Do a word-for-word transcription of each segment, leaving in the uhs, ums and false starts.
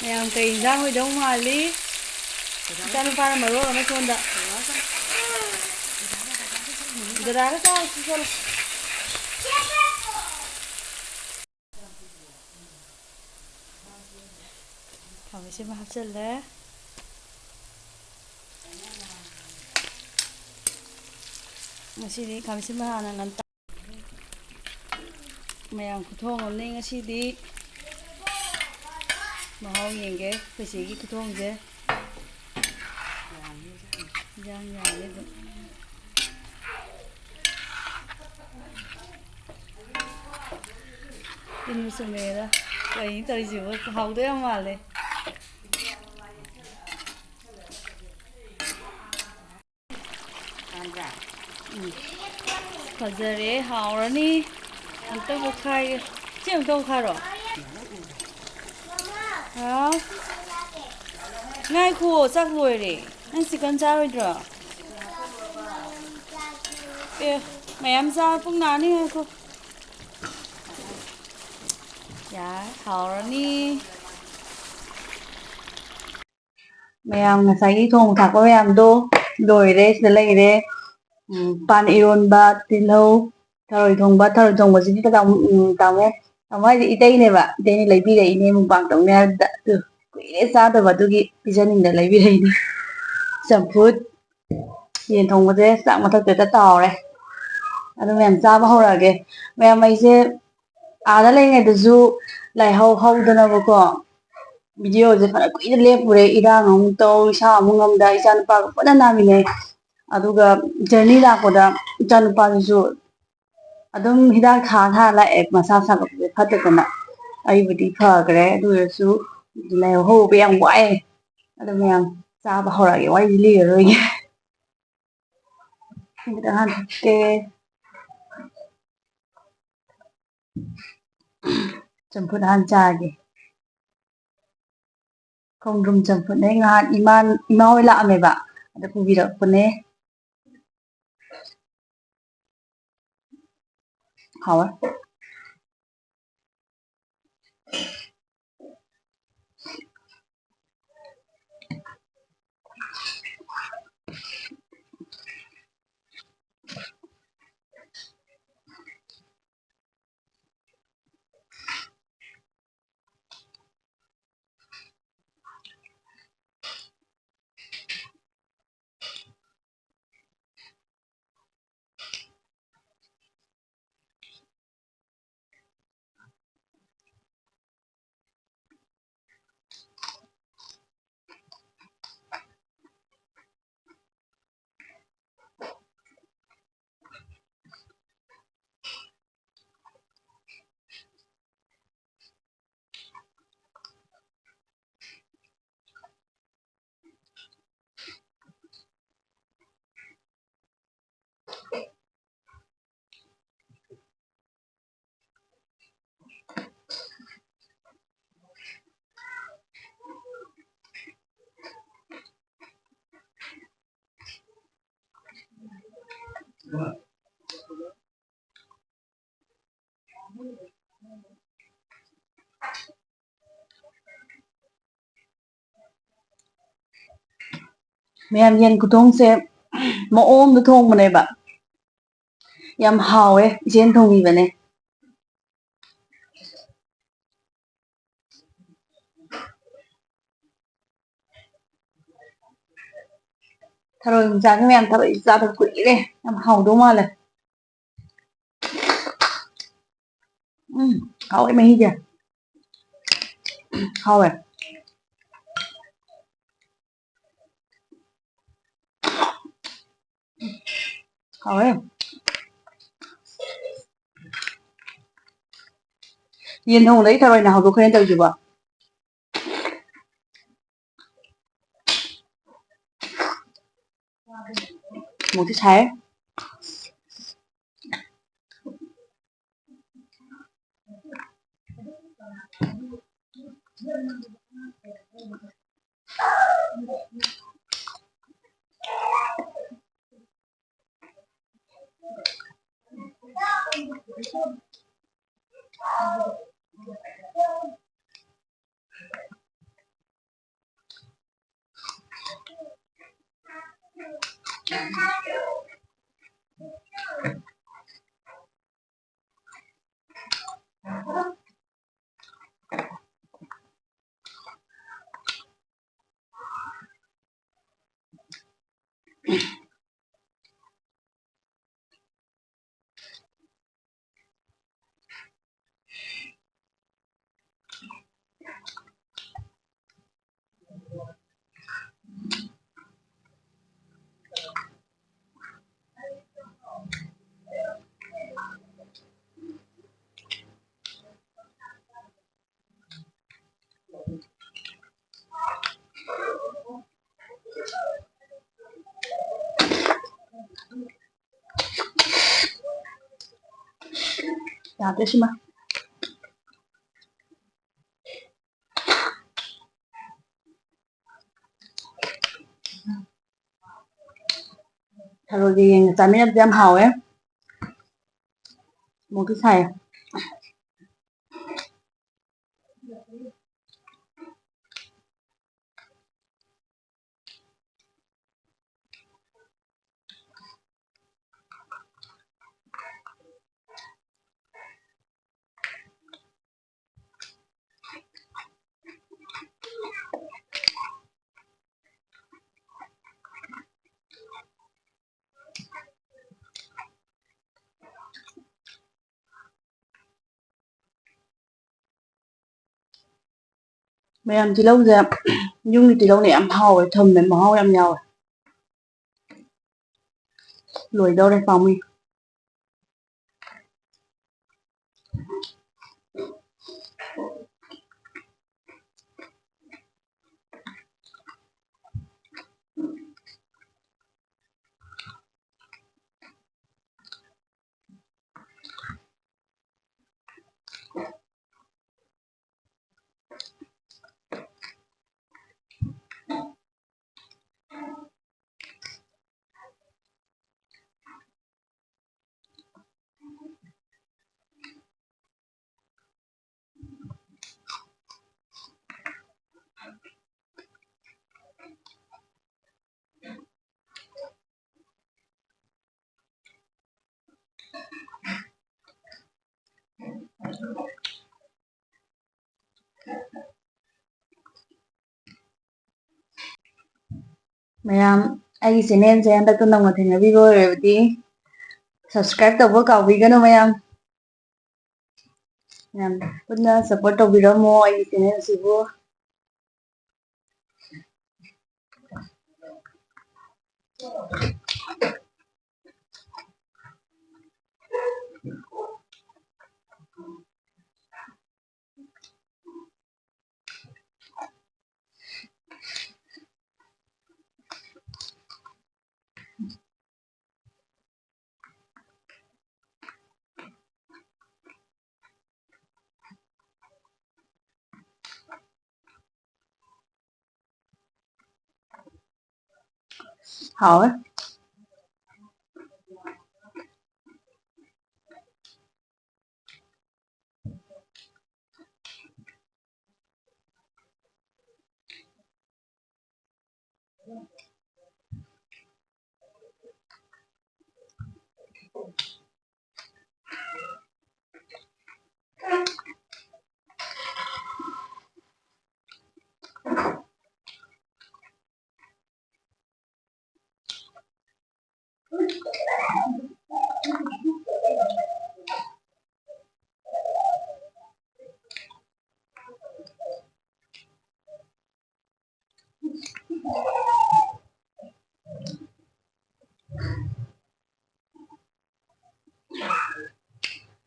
ꯃꯌꯥꯝ ꯀꯩ ꯏꯟꯖꯥꯡ ꯑꯣꯏꯗꯧ ꯃꯥꯜꯂꯤ? ꯏꯆꯥꯅꯨꯄꯥꯅ ꯃꯔꯣꯜ ꯑꯃ ꯁꯣꯝꯗ꯫ ꯗꯗꯥꯒ ꯆꯥꯔꯨꯁꯤ ꯆꯠꯂꯣ꯫ ꯈꯥꯃꯦꯟꯁꯤꯟꯕ ꯍꯥꯞꯆꯜꯂꯦ꯫ ꯉꯁꯤꯗꯤ ꯈꯥꯃꯦꯟꯁꯤꯟꯕ ꯍꯥꯟꯅ ꯉꯟꯇꯥ ꯃꯌꯥꯝ ꯈꯨꯊꯣꯡ ꯑꯃꯅꯤ ꯉꯁꯤꯗꯤ꯫ ꯃꯍꯥꯎ ꯌꯦꯡꯒꯦ ꯑꯩꯈꯣꯏ ꯆꯦꯒꯤ ꯈꯨꯊꯣꯡꯁꯦ꯫ ꯏꯟꯖꯥꯡ ꯌꯥꯝꯃꯦ ꯑꯗꯨꯝ꯫ ꯇꯤꯟꯕꯨ ꯆꯨꯝꯃꯦꯗ꯫ ꯀꯩꯅꯣ ꯇꯧꯔꯤꯁꯤꯕꯨ? ꯍꯥꯎꯗꯣꯏ ꯌꯥꯝ ꯃꯥꯜꯂꯦ꯫ ꯎꯝ꯫ ꯐꯖꯔꯦ, ꯍꯥꯎꯔꯅꯤ꯫ ꯑꯝꯇ ꯑꯣꯠꯈꯥꯏꯒꯦ꯫ ꯁꯤ ꯑꯝꯇ ꯑꯣꯠꯈꯥꯏꯔꯣ꯫ ꯍꯥꯎ꯫ ꯉꯥꯏꯈꯣ, ꯆꯥꯛ ꯂꯣꯏꯔꯦ꯫ ꯅꯪ ꯆꯤꯛꯀꯟ ꯆꯥꯔꯣꯏꯗ꯭ꯔꯣ? ꯑꯦ, ꯃꯌꯥꯝ ꯆꯥ ꯄꯨꯛ ꯅꯥꯅꯤ, ꯉꯥꯏꯈꯣ꯫ ꯌꯥꯔꯦ, ꯍꯥꯎꯔꯅꯤ꯫ ꯃꯌꯥꯝ ꯉꯁꯥꯏꯒꯤ ꯊꯣꯡ ꯊꯥꯛꯄ ꯃꯌꯥꯝꯗꯣ ꯂꯣꯏꯔꯦ, ꯁꯤꯗ ꯂꯩꯔꯦ꯫ ꯎꯝ, ꯄꯥꯟ ꯏꯔꯣꯟꯕ, ꯇꯤꯜꯍꯧ, ꯊꯔꯣꯏ ꯊꯣꯡꯕ꯫ ꯊꯔꯣꯏ ꯊꯣꯡꯕꯁꯤꯗꯤ ꯇꯥꯃꯣ, ꯎꯝ, ꯇꯥꯃꯣ, ꯇꯥꯃꯣ ꯍꯥꯏꯗꯤ ꯏꯇꯩꯅꯦꯕ, ꯏꯇꯩꯅ ꯂꯩꯕꯤꯔꯛꯏꯅꯦ ꯃꯨꯛꯕꯥꯡ ꯇꯧꯅꯤ ꯍꯥꯏꯕꯗ꯫ ꯑꯗꯨ ꯀꯨꯏꯔꯦ ꯆꯥꯗꯕ, ꯑꯗꯨꯒꯤ ꯄꯤꯖꯅꯤꯡꯗꯅ ꯂꯩꯕꯤꯔꯛꯏꯅꯦ꯫ ꯆꯝꯐꯨꯠ, ꯌꯦꯟ ꯊꯣꯡꯕꯁꯦ ꯆꯥꯛ ꯃꯊꯛꯇ ꯍꯦꯛꯇ ꯇꯥꯎꯔꯦ꯫ ꯑꯗꯨ ꯃꯌꯥꯝ ꯆꯥꯕ ꯍꯧꯔꯛꯑꯒꯦ꯫ ꯃꯌꯥꯝ ꯑꯩꯁꯦ ꯑꯥꯗ ꯂꯩꯔꯤꯉꯩꯗꯁꯨ ꯂꯥꯏꯍꯧ ꯍꯧꯗꯅꯕꯀꯣ, ꯚꯤꯗꯤꯑꯣꯁꯦ ꯐꯅ ꯀꯨꯏꯅ ꯂꯦꯞꯄꯨꯔꯦ꯫ ꯏꯔꯥꯡ ꯑꯃꯨꯛ ꯇꯧ, ꯏꯁꯥ ꯑꯃꯨꯛ ꯉꯝꯗ, ꯏꯆꯥ ꯅꯨꯄꯥꯒ ꯄꯨꯟꯅ ꯅꯥꯃꯤꯟꯅꯩ꯫ ꯑꯗꯨꯒ ꯖꯔꯅꯤ ꯂꯥꯛꯄꯗ ꯏꯆꯥ ꯅꯨꯄꯥꯗꯨꯁꯨ ꯑꯗꯨꯝ ꯍꯤꯗꯥꯛ ꯊꯥ ꯊꯥ ꯂꯥꯛꯑꯦ, ꯃꯁꯥ ꯁꯥꯒꯠꯄꯁꯦ ꯐꯠꯇꯗꯅ꯫ ꯑꯩꯕꯨꯗꯤ ꯐꯈ꯭ꯔꯦ, ꯑꯗꯨ ꯑꯣꯏꯔꯁꯨ ꯂꯥꯏꯍꯧ ꯍꯧꯕ ꯌꯥꯝ ꯋꯥꯏꯑꯦ꯫ ꯑꯗꯨ ꯃꯌꯥꯝ ꯆꯥꯕ ꯍꯧꯔꯛꯑꯒꯦ, ꯋꯥꯔꯤꯗꯤ ꯂꯤꯔꯔꯣꯏꯒꯦ꯫ ꯈꯤꯇꯪ ꯍꯥꯟ ꯊꯛꯀꯦ꯫ ꯆꯝꯐꯨꯠ ꯍꯥꯟ ꯆꯥꯒꯦ꯫ ꯈꯣꯡꯗ꯭ꯔꯨꯝ ꯆꯝꯐꯨꯠꯅꯦ꯫ ꯉꯍꯥꯟ ꯏꯃꯥ, ꯏꯃꯥ ꯍꯣꯏ ꯂꯥꯛꯑꯝꯃꯦꯕ, ꯑꯗ ꯄꯨꯕꯤꯔꯛꯄꯅꯦ꯫ ꯍꯥꯎꯋꯦ꯫ ꯃꯌꯥꯝ, ꯌꯦꯟ ꯈꯨꯊꯣꯡꯁꯦ ꯃꯑꯣꯡꯗ ꯊꯣꯡꯕꯅꯦꯕ꯫ ꯌꯥꯝ ꯍꯥꯎꯋꯦ, ꯏꯆꯦꯅ ꯊꯣꯡꯕꯤꯕꯅꯦ꯫ ꯊꯔꯣꯏ ꯃꯆꯥꯁꯦ ꯃꯌꯥꯝ, ꯊꯔꯣꯏ ꯆꯥꯗꯕ ꯀꯨꯏꯔꯦ꯫ ꯌꯥꯝ ꯍꯥꯎꯗꯧ ꯃꯥꯜꯂꯦ꯫ ꯎꯝ, ꯍꯥꯎꯋꯦ ꯃꯍꯤꯁꯦ꯫ ꯍꯥꯎꯋꯦ꯫ ꯍꯥꯎꯋꯦ꯫ ꯌꯦꯟ ꯊꯣꯡꯕꯗꯒꯤ ꯊꯔꯣꯏꯅ ꯍꯧꯗꯣꯛꯈ꯭ꯔꯦꯅ ꯇꯧꯔꯤꯁꯤꯕꯣ꯫ ꯃꯣꯔꯣꯛꯇꯤ ꯁꯥꯏ꯫ ꯌꯥꯗ꯭ꯔꯦ ꯁꯤꯃ꯫ ꯊꯔꯣꯏꯒ ꯌꯦꯟꯒ ꯆꯥꯃꯤꯟꯅꯕꯁꯦ ꯌꯥꯝ ꯍꯥꯎꯋꯦ꯫ ꯃꯣꯔꯣꯛꯇꯤ ꯁꯥꯏꯌꯦ꯫ ꯃꯌꯥꯝ, ꯇꯤꯜꯍꯧꯁꯦ ꯌꯨꯝꯒꯤ ꯇꯤꯜꯍꯧꯅ ꯌꯥꯝ ꯍꯥꯎꯋꯦ, ꯊꯨꯝꯃꯦ, ꯃꯍꯥꯎ ꯌꯥꯝ ꯌꯥꯎꯋꯦ꯫ ꯂꯣꯏꯗꯧꯔꯦ, ꯄꯥꯝꯃꯨꯏ꯫ ꯃꯌꯥꯝ, ꯑꯩꯒꯤ channelꯁꯦ ꯍꯟꯗꯛꯇ ꯅꯧꯅ ꯊꯦꯡꯅꯕꯤꯕ ꯑꯣꯏꯔꯕꯗꯤ subscribe ꯇꯧꯕ ꯀꯥꯎꯕꯤꯒꯅꯨ ꯃꯌꯥꯝ꯫ ꯃꯌꯥꯝ ꯄꯨꯟꯅ support ꯇꯧꯕꯤꯔꯝꯃꯣ ꯑꯩꯒꯤ channelꯁꯤꯕꯨ꯫ ꯍꯥꯎꯋꯦ꯫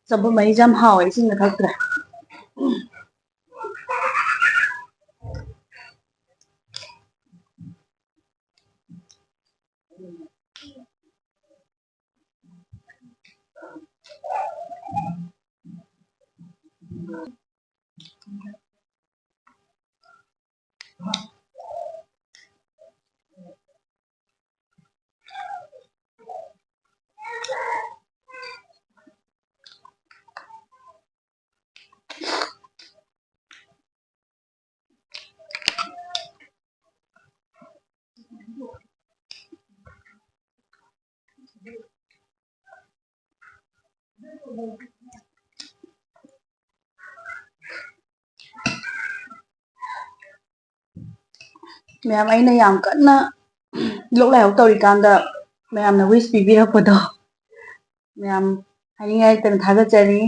ꯆꯝꯐꯨꯠ ꯃꯍꯤꯁꯦ ꯌꯥꯝ ꯍꯥꯎꯋꯦ, ꯏꯁꯤꯡꯒ ꯊꯛꯇ꯭ꯔꯦ꯫ ꯃꯌꯥꯝ, ꯑꯩꯅ ꯌꯥꯝ ꯀꯟꯅ ꯂꯣꯛ ꯂꯥꯏꯍꯧ ꯇꯧꯔꯤꯀꯥꯟꯗ ꯃꯌꯥꯝꯅ wish ꯄꯤꯕꯤꯔꯛꯄꯗꯣ, ꯃꯌꯥꯝ ꯍꯥꯏꯅꯤꯡꯉꯥꯏ ꯂꯩꯇꯅ ꯊꯥꯒꯠꯆꯔꯤ꯫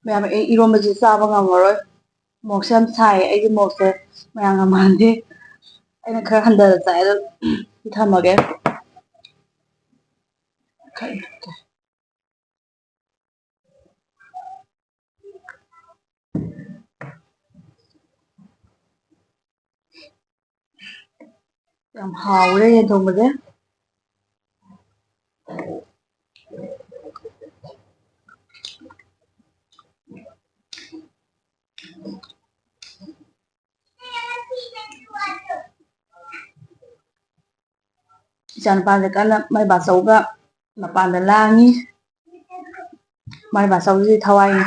ꯃꯌꯥꯝ, ꯑꯩ ꯏꯔꯣꯝꯕꯁꯦ ꯆꯥꯕ ꯉꯝꯃꯔꯣꯏ, ꯃꯣꯔꯣꯛꯁꯦ ꯌꯥꯝ ꯁꯥꯏ꯫ ꯑꯩꯒꯤ ꯃꯣꯔꯣꯛꯁꯦ ꯃꯌꯥꯝꯒ ꯃꯥꯟꯗꯦ꯫ ꯑꯩꯅ ꯈꯔ ꯍꯟꯊꯅ ꯆꯥꯏ꯫ ꯑꯗꯣ ꯊꯝꯃꯒꯦ꯫ ꯌꯥꯝ ꯍꯥꯎꯔꯦ ꯌꯦꯟ ꯊꯣꯡꯕꯁꯦ꯫ ꯏꯆꯥꯅꯨꯄꯥꯁꯦ ꯀꯟꯅ ꯃꯥꯏ ꯕꯥꯆꯧꯒ ꯃꯄꯥꯟꯗ ꯂꯥꯡꯉꯤ꯫ ꯃꯥꯏ ꯕꯥꯆꯧꯁꯤ ꯊꯋꯥꯏꯅꯤ꯫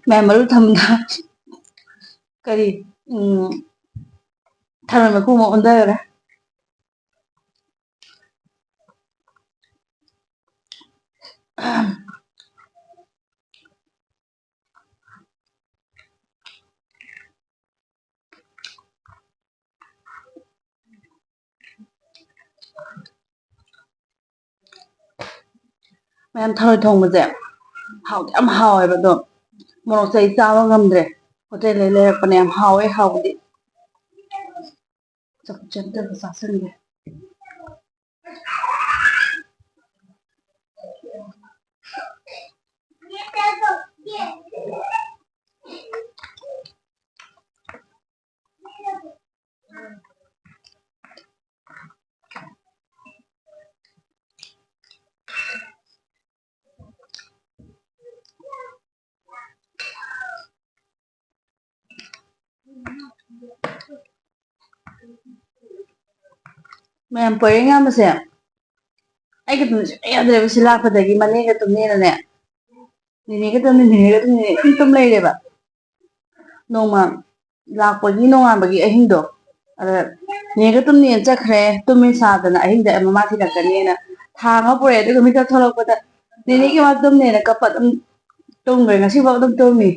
ꯃꯌꯥꯝ ꯃꯔꯨ ꯊꯝꯅ ꯀꯔꯤ, ꯎꯝ, ꯊꯔꯣꯏ ꯃꯀꯨ ꯑꯃ ꯑꯣꯟꯊꯈ꯭ꯔꯦ꯫ ꯃꯌꯥꯝ ꯊꯔꯣꯏ ꯊꯣꯡꯕꯁꯦ ꯍꯥꯎꯗꯤ ꯌꯥꯝ ꯍꯥꯎꯋꯦꯕ, ꯑꯗꯣ ꯃꯣꯔꯣꯛꯁꯦ ꯑꯩ ꯆꯥꯕ ꯉꯝꯗ꯭ꯔꯦ꯫ ꯍꯣꯇꯦꯜꯗꯩ ꯂꯩꯔꯛꯄꯅꯦ, ꯌꯥꯝ ꯍꯥꯎꯋꯦ ꯍꯥꯎꯕꯗꯤ꯫ ꯆꯞ ꯆꯞꯇꯒ ꯆꯥꯁꯤꯟꯒꯦ꯫ ꯃꯌꯥꯝ ꯄꯣꯏꯔꯩ ꯉꯥꯟꯕꯁꯦ ꯑꯩꯒ ꯇꯨꯝꯕ ꯁꯨꯡꯌꯥ ꯌꯥꯗ꯭ꯔꯦꯕ꯫ ꯁꯤ ꯂꯥꯛꯄꯗꯒꯤ ꯃꯅꯦꯒ ꯇꯨꯝꯅꯦꯅꯅꯦ, ꯅꯦꯅꯦꯒ ꯇꯨꯝꯅꯤ, ꯅꯦꯅꯦꯒ ꯇꯨꯝꯅꯤ, ꯑꯗꯨꯝ ꯇꯨꯝ ꯂꯩꯔꯦꯕ꯫ ꯅꯣꯡꯃ ꯂꯥꯛꯄꯒꯤ ꯅꯣꯡꯉꯥꯟꯕꯒꯤ ꯑꯍꯤꯡꯗꯣ, ꯑꯗ ꯅꯦꯅꯦꯒ ꯇꯨꯝꯅꯤꯅ ꯆꯠꯈ꯭ꯔꯦ꯫ ꯇꯨꯝꯃꯤ ꯁꯥꯗꯅ ꯑꯍꯤꯡꯗ ꯑꯩ ꯃꯃꯥ ꯊꯤꯜꯂꯛꯀꯅꯤꯅ ꯊꯥꯡ ꯑꯃ ꯄꯨꯔꯛꯑꯦ꯫ ꯑꯗꯨꯒ ꯃꯤꯀꯞ ꯊꯣꯛꯂꯛꯄꯗ ꯅꯦꯅꯦꯒꯤ ꯃꯥ ꯇꯨꯝꯅꯦꯅ ꯀꯞꯄ ꯑꯗꯨꯝ ꯇꯨꯝꯈ꯭ꯔꯦ꯫ ꯉꯁꯤꯐꯥꯎ ꯑꯗꯨꯝ ꯇꯨꯝꯃꯤ꯫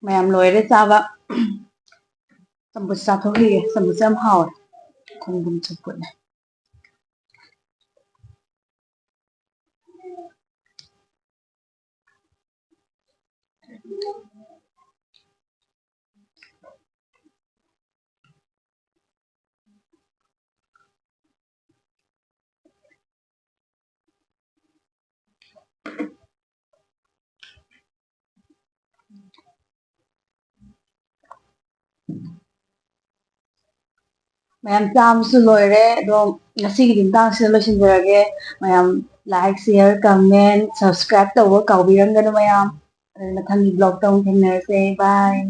ꯃꯌꯥꯝ ꯂꯣꯏꯔꯦ ꯆꯥꯕ꯫ ꯆꯝꯐꯨꯠ ꯆꯥꯊꯣꯛꯈꯤꯒꯦ꯫ ꯆꯝꯐꯨꯠꯁꯦ ꯌꯥꯝ ꯍꯥꯎꯋꯦ꯫ ꯈꯣꯡꯗ꯭ꯔꯨꯝ ꯆꯝꯐꯨꯠꯅꯦ꯫ ꯃꯌꯥꯝ ꯆꯥꯕꯁꯨ ꯂꯣꯏꯔꯦ꯫ ꯑꯗꯣ ꯉꯁꯤꯒꯤꯗꯤ ꯃꯇꯥꯡꯁꯤꯗ ꯂꯣꯏꯁꯤꯟꯖꯔꯒꯦ꯫ ꯃꯌꯥꯝ like, share, comment, subscribe ꯇꯧꯕ ꯀꯥꯎꯕꯤꯔꯝꯒꯅꯨ ꯃꯌꯥꯝ꯫ ꯑꯗꯨ ꯃꯊꯪꯒꯤ vlogꯇ ꯑꯃꯨꯛ ꯊꯦꯡꯅꯔꯁꯦ꯫ Bye꯫